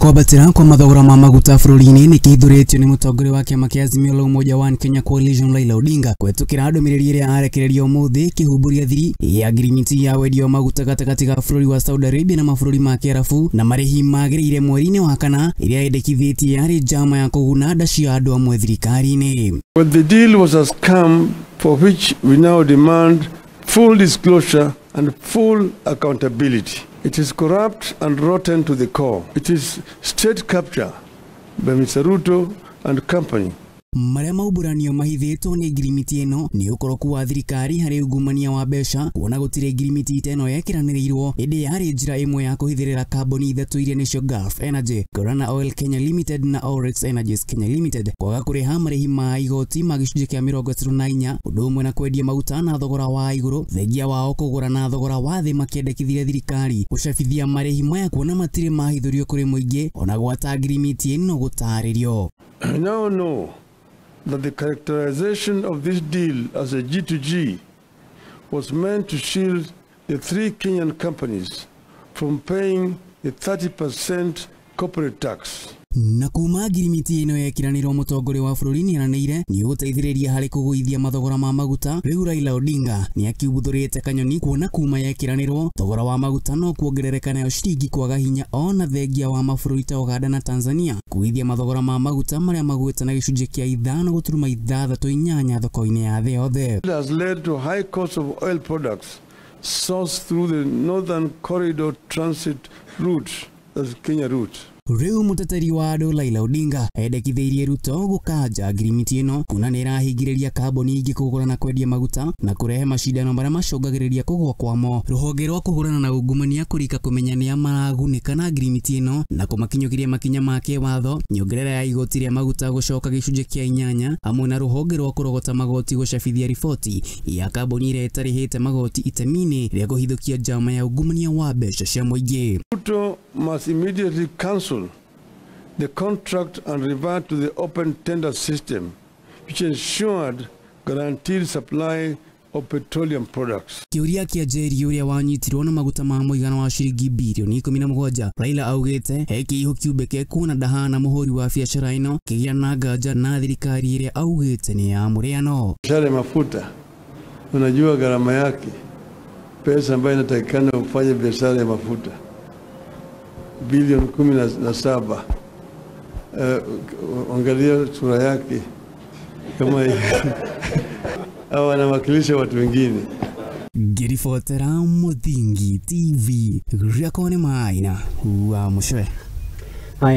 Kwambatĩra kwa mathogora ma maguta bũrũri-inĩ nĩ kĩhithũrĩtio nĩ mũtongoria wa kĩama kĩa Azimio la Umoja One Kenya Coalition Raila Odinga kũhetũkĩra ndũmĩrĩri ĩrĩa arekereria ũmũthĩ kĩhumbũria thiri ya ngirimiti ya wendia wa maguta gatagatĩ ga bũrũri wa Saudi Arabia na mabũrũri ma Kĩarabu na marĩhi magĩrĩire mweri-inĩ wa kana ĩrĩa yendekithĩtie yarĩ njama ya kũguna nda cia andũ amwe thirikari-inĩ. But the deal was a scam for which we now demand full disclosure and full accountability. It is corrupt and rotten to the core. It is state capture by Mr. Ruto and company. Marĩa maumbũranio mahithĩtwo nĩ ngirimiti ĩno nĩ ũkoroku wa thirikari harĩ ungumania wa mbeca kuona gũtirĩ ngirimiti ta ĩno yekĩranĩrĩirwo ĩndĩ yarĩ njĩra ĩmwe ya kũhithĩrĩra kambuni ithatũ iria nĩcio Gulf Energy, Corana Oil Kenya Limited na Oryx Energies Kenya Limited kwaga kũrĩha marĩhi ma igoti ma gĩcunjĩ kĩa 34 ũndũ ũmwe na kwendia maguta na thogora wa igũrũ thengia wao kũgũra na thogora wa thĩ makĩendekithia thirikari gũcabithia marĩhi maya kuona matirĩ mahithũrio kũrĩ mũingĩ ona gwata ngirimiti ĩno gũtarĩrio. I now know that the characterization of this deal as a G2G was meant to shield the three Kenyan companies from paying the 30% corporate tax. Na kuma ngirimiti ĩno yekiranĩrwo mũtongoria wa bũrũri nĩaranĩire nĩ ũgũteithĩrĩria harĩ kũgũithia mathogora ma maguta. Rĩu Raila Odinga nĩ akiumbũthũrĩte kanyoni kuona kuma yekiranĩrwo thogora wa maguta no kuongerereka nayo ciringi kwaga hinya ona thengia wa mabũrũri ta Uganda na Tanzania kũgũithia mathogora ma maguta marĩa magwĩte na gĩcunjĩ kĩa 5.68 thoko-inĩ ya thĩ yothe. It has led to high cost of oil products sourced through the Northern Corridor Transit route, that's Kenya route. Rĩu mũteteri wa andũ Raila Odinga endekithĩirie Ruto gũkanja ngirimiti ĩno kuona nĩ ĩrahingĩrĩria kambuni ingĩ kũgũra na kwendia maguta na kũrehe macindano marĩa macũngagĩrĩria kũgũa kwamo. Rũhonge rwa kũhũrana na ungumania kũrika kũmenya nĩa maragunĩka na ngirimiti ĩno na kũmakinyũkĩria makinya ma kĩwatho, nyongerera ya igoti rĩa maguta gũcoka gĩcunjĩ kĩa 8 hamwe na rũhonge rwa kũrogota magoti gũcabithia riboti ya kambuni ĩrĩa ĩtarĩhĩte magoti itemi-inĩ rĩa kũhithũkia njama ya ungumania wa mbeca cia mũingĩ. Ruto must immediately cancel the contract and revert to the open tender system, which ensured guaranteed supply of petroleum products. Kĩũria kĩa Njeri ũrĩa wanyitirwo na maguta ma mũigana wa ciringi birioni 17 Raila augĩte he kĩihu kiumbĩke kuona ndahana mũhũri wa biacara ĩno kĩgĩa na nganja na thirikari ĩrĩa augĩte nĩ ya mũrĩano. Biashara ya mafuta, unajua gharama yake, pesa ambayo inatakikana ufanye biashara ya mafuta bilioni 17. Angalia sura yake kama au anawakilisha watu wengine. Ngiribotera Muthingi TV, rĩakwa nĩ maina wa mũcwe.